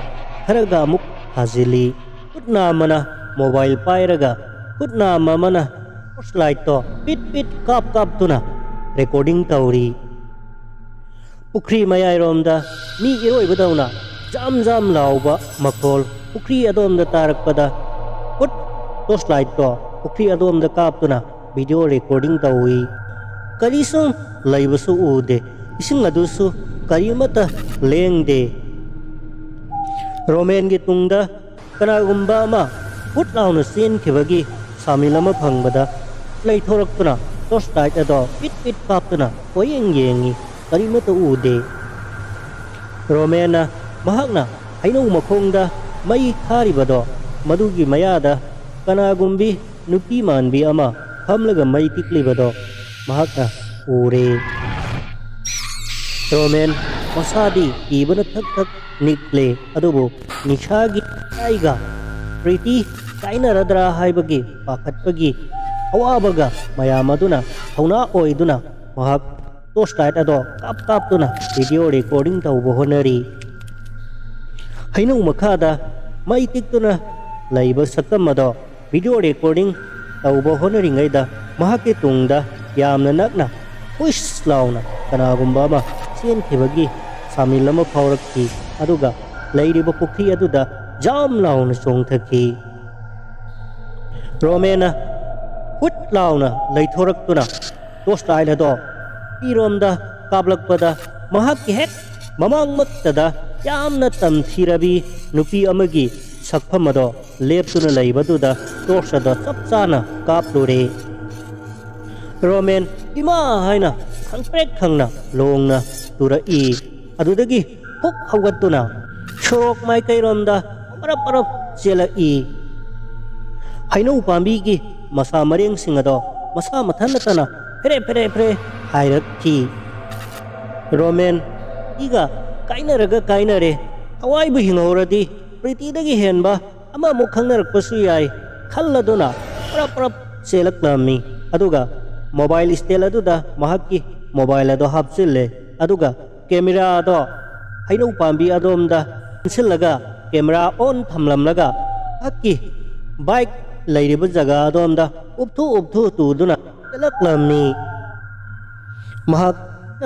ꯈꯔꯒ ꯑꯃꯨꯛ ꯊꯥꯖꯤꯜꯂꯤ꯫ ꯈꯨꯠ ꯅꯥꯝꯃꯅ ꯃꯣꯕꯥꯏꯜ ꯄꯥꯏꯔꯒ ꯈꯨꯠ ꯅꯥꯝꯃ ꯑꯃꯅ ꯇꯣꯔꯆ ꯂꯥꯏꯠꯇꯣ ꯄꯤꯠ ꯄꯤꯠ ꯀꯥꯞ ꯀꯥꯞꯇꯨꯅ ꯔꯦꯀꯣꯔꯗꯤꯡ ꯇꯧꯔꯤ꯫ ꯄꯨꯈ꯭ꯔꯤ ꯃꯌꯥꯏꯔꯣꯝꯗ ꯃꯤ ꯏꯔꯣꯏꯕꯗꯧꯅ ꯖꯥꯝ ꯖꯥꯝ ꯂꯥꯎꯕ ꯃꯈꯣꯜ ꯄꯨꯈ꯭ꯔꯤ ꯑꯗꯣꯝꯗ ꯇꯥꯔꯛꯄꯗ ꯈꯨꯠ ꯇꯣꯔꯆ ꯂꯥꯏꯠꯇꯣ ꯄꯨꯈ꯭ꯔꯤ ꯑꯗꯣꯝꯗ ꯀꯥꯞꯇꯨꯅ ꯚꯤꯗꯤꯑꯣ ꯔꯦꯀꯣꯔꯗꯤꯡ ꯇꯧꯏ꯫ ꯀꯔꯤꯁꯨ ꯂꯩꯕꯁꯨ ꯎꯗꯦ꯫ ꯏꯁꯤꯡ ꯑꯗꯨꯁꯨ ꯀꯔꯤꯃꯠꯇ ꯂꯦꯡꯗꯦ꯫ ꯔꯣꯃꯦꯟꯒꯤ ꯇꯨꯡꯗ ꯀꯅꯥꯒꯨꯝꯕ ꯑꯃ ꯐꯨꯠ ꯂꯥꯎꯅ ꯆꯦꯟꯈꯤꯕꯒꯤ ꯁꯥꯃꯤꯜ ꯑꯃ ꯐꯪꯕꯗ ꯂꯩꯊꯣꯔꯛꯇꯨꯅ ꯇꯣꯔꯆ ꯂꯥꯏꯠ ꯑꯗꯣ ꯄꯤꯠ ꯄꯤꯠ ꯀꯥꯞꯇꯨꯅ ꯀꯣꯏꯌꯦꯡ ꯌꯦꯡꯉꯤ꯫ ꯀꯔꯤꯃꯠꯇ ꯎꯗꯦ꯫ ꯔꯣꯃꯦꯟꯅ ꯃꯍꯥꯛꯅ ꯍꯩꯅꯧ ꯃꯈꯣꯡꯗ ꯃꯩ ꯊꯥꯔꯤꯕꯗꯣ ꯃꯗꯨꯒꯤ ꯃꯌꯥꯗ ꯀꯅꯥꯒꯨꯝꯕꯤ ꯅꯨꯄꯤ ꯃꯥꯟꯕꯤ ꯑꯃ ꯐꯝꯂꯒ ꯃꯩ ꯇꯤꯛꯂꯤꯕꯗꯣ ꯃꯍꯥꯛꯅ ꯎꯔꯦ꯫ ꯔꯣꯃꯦꯟ ꯃꯁꯥꯗꯤ ꯀꯤꯕꯅ ꯊꯛ ꯊꯛ ꯅꯤꯛꯂꯦ꯫ ꯑꯗꯨꯕꯨ ꯅꯤꯁꯥꯒꯤ ꯏꯀꯥꯏꯒ ꯄ꯭ꯔꯤꯇꯤ ꯀꯥꯏꯅꯔꯗ꯭ꯔꯥ ꯍꯥꯏꯕꯒꯤ ꯄꯥꯈꯠꯄꯒꯤ ꯑꯋꯥꯕꯒ ꯃꯌꯥꯝ ꯑꯗꯨꯅ ꯊꯧꯅꯥ ꯑꯣꯏꯗꯨꯅ ꯃꯍꯥꯛ ꯇꯣꯔꯆ ꯂꯥꯏꯠ ꯑꯗꯣ ꯀꯥꯞ ꯀꯥꯞꯇꯨꯅ ꯚꯤꯗꯤꯑꯣ ꯔꯦꯀꯣꯔꯗꯤꯡ ꯇꯧꯕ ꯍꯣꯠꯅꯔꯤ꯫ ꯍꯩꯅꯧ ꯃꯈꯥꯗ ꯃꯩ ꯇꯤꯛꯇꯨꯅ ꯂꯩꯕ ꯁꯛꯇꯝ ꯑꯗꯣ ꯚꯤꯗꯤꯑꯣ ꯔꯦꯀꯣꯔꯗꯤꯡ ꯇꯧꯕ ꯍꯣꯠꯅꯔꯤꯉꯩꯗ ꯃꯍꯥꯛꯀꯤ ꯇꯨꯡꯗ ꯌꯥꯝꯅ ꯅꯛꯅ ꯍꯨꯏꯁ ꯂꯥꯎꯅ ꯀꯅꯥꯒꯨꯝꯕ ꯑꯃ ꯆꯦꯟꯈꯤꯕꯒꯤ ꯁꯥꯃꯤꯜ ꯑꯃ ꯐꯥꯎꯔꯛꯈꯤ꯫ ꯑꯗꯨꯒ ꯂꯩꯔꯤꯕ ꯄꯨꯈ꯭ꯔꯤ ꯑꯗꯨꯗ ꯖꯥꯝ ꯂꯥꯎꯅ ꯆꯣꯡꯊꯈꯤ꯫ ꯔꯣꯃꯦꯟꯅ ꯍꯨꯠ ꯂꯥꯎꯅ ꯂꯩꯊꯣꯔꯛꯇꯨꯅ ꯇꯣꯔꯆ ꯂꯥꯏꯠ ꯑꯗꯣ ꯅꯨꯄꯤꯔꯣꯝꯗ ꯀꯥꯞꯂꯛꯄꯗ ꯃꯍꯥꯛꯀꯤ ꯍꯦꯛ ꯃꯃꯥꯡꯃꯛꯇꯗ ꯌꯥꯝꯅ ꯇꯝꯊꯤꯔꯕꯤ ꯅꯨꯄꯤ ꯑꯃꯒꯤ ꯁꯛꯐꯝ ꯑꯗꯣ ꯂꯦꯞꯇꯨꯅ ꯂꯩꯕꯗꯨꯗ ꯇꯣꯔꯆ ꯑꯗꯣ ꯆꯞ ꯆꯥꯅ ꯀꯥꯞꯂꯨꯔꯦ꯫ ꯔꯣꯃꯦꯟ ꯏꯃꯥ ꯍꯥꯏꯅ ꯈꯪꯄ꯭ꯔꯦꯛ ꯈꯪꯅ ꯂꯣꯡꯅ ꯇꯨꯔꯛꯏ꯫ ꯑꯗꯨꯗꯒꯤ ꯍꯨꯛ ꯍꯧꯒꯠꯇꯨꯅ ꯁꯣꯔꯣꯛ ꯃꯥꯏꯀꯩꯔꯣꯝꯗ ꯄꯔꯞ ꯄꯔꯞ ꯆꯦꯜꯂꯛꯏ꯫ ꯍꯩꯅꯧ ꯄꯥꯝꯕꯤꯒꯤ ꯃꯁꯥ ꯃꯔꯦꯡꯁꯤꯡ ꯑꯗꯣ ꯃꯁꯥ ꯃꯊꯟꯇꯅ ꯐꯦꯔꯦ ꯐꯦꯔꯦ ꯐꯦꯔꯦ ꯍꯥꯏꯔꯛꯈꯤ꯫ ꯔꯣꯃꯦꯟ ꯏꯒ ꯀꯥꯏꯅꯔꯒ ꯀꯥꯏꯅꯔꯦ, ꯑꯋꯥꯏꯕꯨ ꯍꯤꯡꯍꯧꯔꯗꯤ ꯄ꯭ꯔꯤꯇꯤꯗꯒꯤ ꯍꯦꯟꯕ ꯑꯃꯃꯨꯛ ꯈꯪꯅꯔꯛꯄꯁꯨ ꯌꯥꯏ ꯈꯜꯂꯗꯨꯅ ꯄ꯭ꯔꯞ ꯄ꯭ꯔꯞ ꯆꯦꯜꯂꯛꯂꯝꯃꯤ꯫ ꯑꯗꯨꯒ ꯃꯣꯕꯥꯏꯜ ꯁ꯭ꯇꯦꯟ ꯑꯗꯨꯗ ꯃꯍꯥꯛꯀꯤ ꯃꯣꯕꯥꯏꯜ ꯑꯗꯣ ꯍꯥꯞꯆꯤꯜꯂꯦ꯫ ꯑꯗꯨꯒ ꯀꯦꯃꯦꯔꯥꯗꯣ ꯍꯩꯅꯧ ꯄꯥꯝꯕꯤ ꯑꯗꯣꯝꯗ ꯆꯪꯁꯤꯜꯂꯒ ꯀꯦꯃꯦꯔꯥ ꯑꯣꯟ ꯊꯝꯂꯝꯂꯒ ꯃꯍꯥꯛꯀꯤ ꯕꯥꯏꯛ ꯂꯩꯔꯤꯕ ꯖꯒꯥ ꯑꯗꯣꯝꯗ ꯎꯞꯊꯨ ꯎꯞꯊꯨ ꯇꯨꯗꯨꯅ ꯆꯦꯜꯂꯛꯂꯝꯃꯤ꯫ ꯃꯍꯥꯛ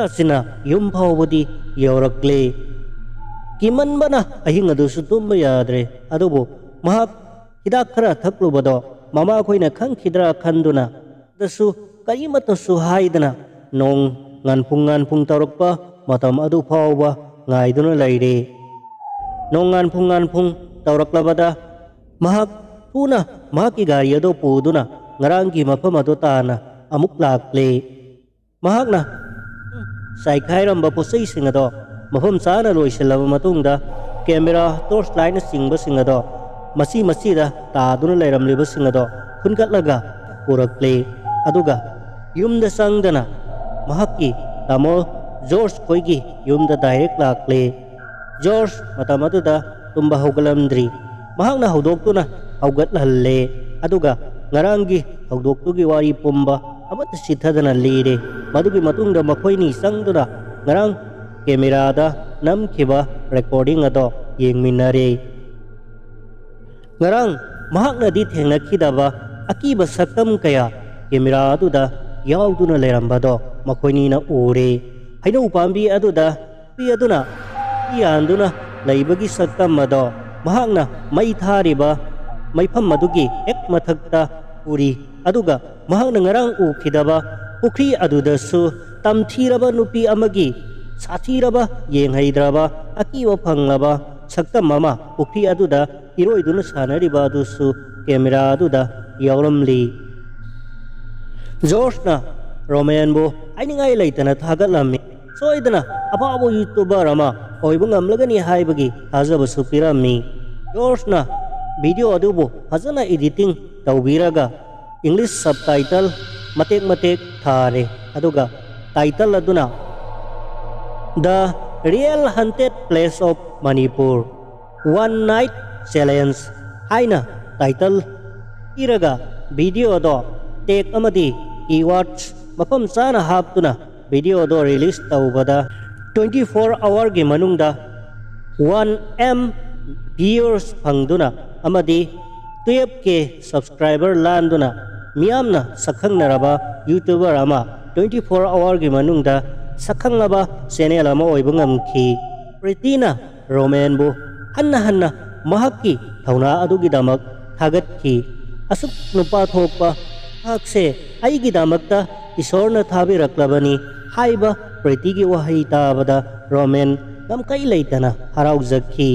ꯑꯁꯤꯅ ꯌꯨꯝ ꯐꯥꯎꯕꯗꯤ ꯌꯧꯔꯛꯂꯦ꯫ ꯀꯤꯃꯟꯕꯅ ꯑꯍꯤꯡ ꯑꯗꯨꯁꯨ ꯇꯨꯝꯕ ꯌꯥꯗ꯭ꯔꯦ꯫ ꯑꯗꯨꯕꯨ ꯃꯍꯥꯛ ꯍꯤꯗꯥꯛ ꯈꯔ ꯊꯛꯂꯨꯕꯗꯣ ꯃꯃꯥꯈꯣꯏꯅ ꯈꯪꯈꯤꯗ꯭ꯔꯥ ꯈꯟꯗꯨꯅ ꯗꯁꯨ ꯀꯔꯤꯃꯠꯇꯁꯨ ꯍꯥꯏꯗꯅ ꯅꯣꯡ ꯉꯥꯟꯐꯨꯡ ꯉꯥꯟꯐꯨꯡ ꯇꯧꯔꯛꯄ ꯃꯇꯝ ꯑꯗꯨ ꯐꯥꯎꯕ ꯉꯥꯏꯗꯨꯅ ꯂꯩꯔꯦ꯫ ꯅꯣꯡ ꯉꯥꯟꯐꯨꯡ ꯉꯥꯟꯐꯨꯡ ꯇꯧꯔꯛꯂꯕꯗ ꯃꯍꯥꯛ ꯊꯨꯅ ꯃꯍꯥꯛꯀꯤ ꯒꯥꯔꯤ ꯑꯗꯨ ꯄꯨꯗꯨꯅ ꯉꯔꯥꯡꯒꯤ ꯃꯐꯝ ꯑꯗꯨ ꯇꯥꯅ ꯑꯃꯨꯛ ꯂꯥꯛꯂꯦ꯫ ꯃꯍꯥꯛꯅ ꯆꯥꯏꯈꯥꯏꯔꯝꯕ ꯄꯣꯠꯆꯩꯁꯤꯡ ꯑꯗꯣ ꯃꯐꯝ ꯆꯥꯅ ꯂꯣꯏꯁꯤꯜꯂꯕ ꯃꯇꯨꯡꯗ ꯀꯦꯃꯦꯔꯥ, ꯇꯣꯔꯆ ꯂꯥꯏꯠꯅꯆꯤꯡꯕꯁꯤꯡ ꯑꯗꯣ ꯃꯆꯤ ꯃꯆꯤꯗ ꯇꯥꯗꯨꯅ ꯂꯩꯔꯝꯂꯤꯕꯁꯤꯡ ꯑꯗꯣ ꯈꯨꯟꯒꯠꯂꯒ ꯄꯨꯔꯛꯂꯦ꯫ ꯑꯗꯨꯒ ꯌꯨꯝꯗ ꯆꯪꯗꯅ ꯃꯍꯥꯛꯀꯤ ꯇꯥꯃꯣ ꯖꯣꯔꯖ ꯈꯣꯏꯒꯤ ꯌꯨꯝꯗ ꯗꯥꯏꯔꯦꯛ ꯂꯥꯛꯂꯦ꯫ ꯖꯣꯔꯖ ꯃꯇꯝ ꯑꯗꯨꯗ ꯇꯨꯝꯕ ꯍꯧꯒꯠꯂꯝꯗ꯭ꯔꯤ꯫ ꯃꯍꯥꯛꯅ ꯍꯧꯗꯣꯛꯇꯨꯅ ꯍꯧꯒꯠꯍꯜꯂꯦ꯫ ꯑꯗꯨꯒ ꯉꯔꯥꯡꯒꯤ ꯊꯧꯗꯣꯛꯇꯨꯒꯤ ꯋꯥꯔꯤ ꯄꯨꯝꯕ ꯑꯃꯠꯇ ꯆꯤꯠꯊꯗꯅ ꯂꯤꯔꯦ꯫ ꯃꯗꯨꯒꯤ ꯃꯇꯨꯡꯗ ꯃꯈꯣꯏꯅꯤ ꯆꯪꯗꯨꯅ ꯉꯔꯥꯡ ꯀꯦꯃꯦꯔꯥꯗ ꯅꯝꯈꯤꯕ ꯔꯦꯀꯣꯔꯗꯤꯡ ꯑꯗꯣ ꯌꯦꯡꯃꯤꯟꯅꯔꯦ꯫ ꯉꯔꯥꯡ ꯃꯍꯥꯛꯅꯗꯤ ꯊꯦꯡꯅꯈꯤꯗꯕ ꯑꯀꯤꯕ ꯁꯛꯇꯝ ꯀꯌꯥ ꯀꯦꯃꯦꯔꯥ ꯑꯗꯨꯗ ꯌꯥꯎꯗꯨꯅ ꯂꯩꯔꯝꯕꯗꯣ ꯃꯈꯣꯏꯅꯤꯅ ꯎꯔꯦ꯫ ꯍꯩꯅꯧ ꯄꯥꯝꯕꯤ ꯑꯗꯨꯗ ꯅꯨꯄꯤ ꯑꯗꯨꯅ ꯐꯤ ꯌꯥꯟꯗꯨꯅ ꯂꯩꯕꯒꯤ ꯁꯛꯇꯝ ꯑꯗꯣ ꯃꯍꯥꯛꯅ ꯃꯩ ꯊꯥꯔꯤꯕ ꯃꯩꯐꯝ ꯑꯗꯨꯒꯤ ꯍꯦꯛ ꯃꯊꯛꯇ ꯎꯔꯤ꯫ ꯑꯗꯨꯒ ꯃꯍꯥꯛꯅ ꯉꯔꯥꯡ ꯎꯈꯤꯗꯕ ꯄꯨꯈ꯭ꯔꯤ ꯑꯗꯨꯗꯁꯨ ꯇꯝꯊꯤꯔꯕ ꯅꯨꯄꯤ ꯑꯃꯒꯤ ꯁꯥꯊꯤꯔꯕ, ꯌꯦꯡꯍꯩꯗ꯭ꯔꯕ, ꯑꯀꯤꯕ ꯐꯪꯂꯕ ꯁꯛꯇꯝ ꯑꯃ ꯄꯨꯈ꯭ꯔꯤ ꯑꯗꯨꯗ ꯏꯔꯣꯏꯗꯨꯅ ꯁꯥꯟꯅꯔꯤꯕ ꯑꯗꯨꯁꯨ ꯀꯦꯃꯦꯔꯥ ꯑꯗꯨꯗ ꯌꯥꯎꯔꯝꯂꯤ꯫ ꯖꯣꯔꯖꯅ ꯔꯣꯃꯦꯟꯕꯨ ꯍꯥꯏꯅꯤꯡꯉꯥꯏ ꯂꯩꯇꯅ ꯊꯥꯒꯠꯂꯝꯃꯤ꯫ ꯁꯣꯏꯗꯅ ꯑꯐꯥꯎꯕ ꯌꯨꯇꯨꯕꯔ ꯑꯃ ꯑꯣꯏꯕ ꯉꯝꯂꯒꯅꯤ ꯍꯥꯏꯕꯒꯤ ꯊꯥꯖꯕꯁꯨ ꯄꯤꯔꯝꯃꯤ꯫ ꯖꯣꯔꯖꯅ ꯚꯤꯗꯤꯑꯣ ꯑꯗꯨꯕꯨ ꯐꯖꯅ ꯏꯗꯤꯇꯤꯡ ꯇꯧꯕꯤꯔꯒ ꯏꯪꯂꯤꯁ ꯁꯕꯇꯥꯏꯇꯜ ꯃꯇꯦꯛ ꯃꯇꯦꯛ ꯊꯥꯔꯦ꯫ ꯑꯗꯨꯒ ꯇꯥꯏꯇꯜ ꯑꯗꯨꯅ The Real Haunted Place of Manipur, One Night Challenge ꯍꯥꯏꯅ ꯇꯥꯏꯇꯜ ꯄꯤꯔꯒ ꯚꯤꯗꯤꯑꯣꯗꯣ ꯇꯦꯒ ꯑꯃꯗꯤ ꯀꯤꯋꯥꯔꯗꯁ ꯃꯐꯝ ꯆꯥꯅ ꯍꯥꯞꯇꯨꯅ ꯚꯤꯗꯤꯑꯣꯗꯣ ꯔꯤꯂꯤꯁ ꯇꯧꯕꯗ twenty four hourꯒꯤ ꯃꯅꯨꯡꯗ one M viewers ꯐꯪꯗꯨꯅ ꯑꯃꯗꯤ twelve K subscriber ꯂꯥꯟꯗꯨꯅ ꯃꯤꯌꯥꯝꯅ ꯁꯛꯈꯪꯅꯔꯕ ꯌꯨꯇꯨꯕꯔ ꯑꯃ, twenty four hourꯒꯤ ꯃꯅꯨꯡꯗ ꯁꯛꯈꯪꯂꯕ ꯆꯦꯅꯦꯜ ꯑꯃ ꯑꯣꯏꯕ ꯉꯝꯈꯤ꯫ ꯄ꯭ꯔꯤꯇꯤꯅ ꯔꯣꯃꯦꯟꯕꯨ ꯍꯟꯅ ꯍꯟꯅ ꯃꯍꯥꯛꯀꯤ ꯊꯧꯅꯥ ꯑꯗꯨꯒꯤꯗꯃꯛ ꯊꯥꯒꯠꯈꯤ꯫ "ꯑꯁꯨꯛ ꯅꯨꯄꯥ ꯊꯣꯛꯄ ꯃꯍꯥꯛꯁꯦ ꯑꯩꯒꯤꯗꯃꯛꯇ ꯏꯁꯣꯔꯅ ꯊꯥꯕꯤꯔꯛꯂꯕꯅꯤ" ꯍꯥꯏꯕ ꯄ꯭ꯔꯤꯇꯤꯒꯤ ꯋꯥꯍꯩ ꯇꯥꯕꯗ ꯔꯣꯃꯦꯟ ꯉꯝꯈꯩ ꯂꯩꯇꯅ ꯍꯔꯥꯎꯖꯈꯤ꯫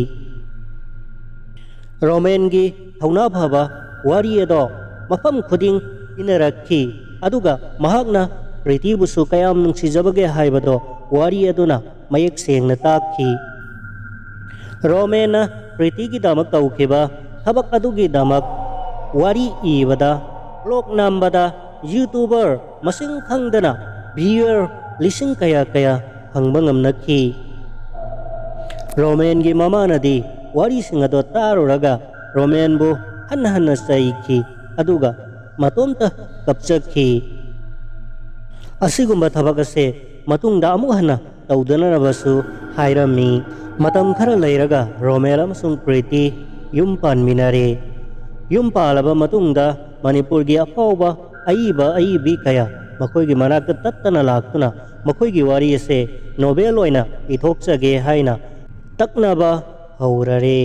ꯔꯣꯃꯦꯟꯒꯤ ꯊꯧꯅꯥ ꯐꯕ ꯋꯥꯔꯤ ꯑꯗꯣ ꯃꯐꯝ ꯈꯨꯗꯤꯡ ꯏꯟꯅꯔꯛꯈꯤ, ꯑꯗꯨꯒ ꯃꯍꯥꯛꯅ ꯄ꯭ꯔꯤꯇꯤꯕꯨꯁꯨ ꯀꯌꯥꯝ ꯅꯨꯡꯁꯤꯖꯕꯒꯦ ꯍꯥꯏꯕꯗꯣ ꯋꯥꯔꯤ ꯑꯗꯨꯅ ꯃꯌꯦꯛ ꯁꯦꯡꯅ ꯇꯥꯛꯈꯤ꯫ ꯔꯣꯃꯦꯟꯅ ꯄ꯭ꯔꯤꯇꯤꯒꯤꯗꯃꯛ ꯇꯧꯈꯤꯕ ꯊꯕꯛ ꯑꯗꯨꯒꯤꯗꯃꯛ ꯋꯥꯔꯤ ꯏꯕꯗ, ꯕ꯭ꯂꯣꯒ ꯅꯝꯕꯗ ꯌꯨꯇꯨꯕꯔ ꯃꯁꯤꯡ ꯈꯪꯗꯅ ꯚꯤꯌꯨꯋꯔ ꯂꯤꯁꯤꯡ ꯀꯌꯥ ꯀꯌꯥ ꯐꯪꯕ ꯉꯝꯅꯈꯤ꯫ ꯔꯣꯃꯦꯟꯒꯤ ꯃꯃꯥꯅꯗꯤ ꯋꯥꯔꯤꯁꯤꯡ ꯑꯗꯣ ꯇꯥꯔꯨꯔꯒ ꯔꯣꯃꯦꯟꯕꯨ ꯍꯟꯅ ꯍꯟꯅ ꯆꯩꯈꯤ, ꯑꯗꯨꯒ ꯃꯇꯣꯝꯇ ꯀꯞꯆꯈꯤ꯫ ꯑꯁꯤꯒꯨꯝꯕ ꯊꯕꯛ ꯑꯁꯦ ꯃꯇꯨꯡꯗ ꯑꯃꯨꯛ ꯍꯟꯅ ꯇꯧꯗꯅꯅꯕꯁꯨ ꯍꯥꯏꯔꯝꯃꯤ꯫ ꯃꯇꯝ ꯈꯔ ꯂꯩꯔꯒ ꯔꯣꯃꯦꯟ ꯑꯃꯁꯨꯡ ꯄ꯭ꯔꯤꯇꯤ ꯌꯨꯝ ꯄꯥꯟꯃꯤꯟꯅꯔꯦ꯫ ꯌꯨꯝ ꯄꯥꯜꯂꯕ ꯃꯇꯨꯡꯗ ꯃꯅꯤꯄꯨꯔꯒꯤ ꯑꯐꯥꯎꯕ ꯑꯏꯕ ꯑꯏꯕꯤ ꯀꯌꯥ ꯃꯈꯣꯏꯒꯤ ꯃꯅꯥꯛꯇ ꯇꯠꯇꯅ ꯂꯥꯛꯇꯨꯅ ꯃꯈꯣꯏꯒꯤ ꯋꯥꯔꯤ ꯑꯁꯦ ꯅꯣꯕꯦꯜ ꯑꯣꯏꯅ ꯏꯊꯣꯛꯆꯒꯦ ꯍꯥꯏꯅ ꯇꯛꯅꯕ ꯍꯧꯔꯔꯦ꯫